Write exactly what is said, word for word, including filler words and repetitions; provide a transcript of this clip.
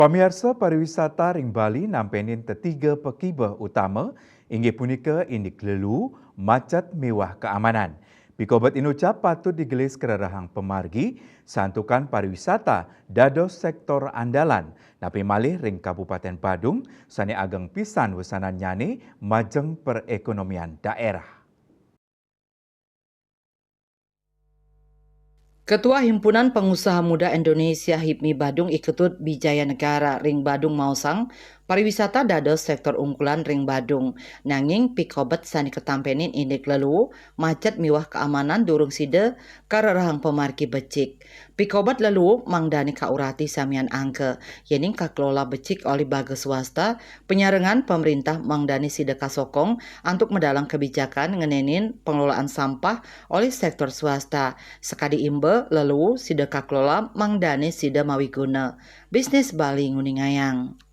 Pamiarsa, pariwisata ring Bali nampenin tetiga pakibeh utama, inggih punika indik lelu, macet miwah keamanan. Pikobet inucap patut digelis karerehang pamargi, santukan pariwisata dados sektor andalan, napi malih ring Kabupaten Badung sane ageng pisan wesanannyane majeng perekonomian daerah. Ketua Himpunan Pengusaha Muda Indonesia, hipmi, Badung, I Ketut Bijaya Negara ring Badung maosang, pariwisata dados sektor unggulan ring Badung, nanging pikobet sane katampenin indik lelu, macet miwah keamanan durung sida karerehang pamargi becik. Pikobet lelu mangdane kaurati samian angga, yening kakelola becik olih baga swasta, panyarengan pamrintah mangdane sida kasokong antuk medalang kebijakan ngenenin pengelolaan sampah olih sektor swasta. Sakadi imba lelu sida kakelola mangdane sida mawiguna. Bisnis Bali nguningayang.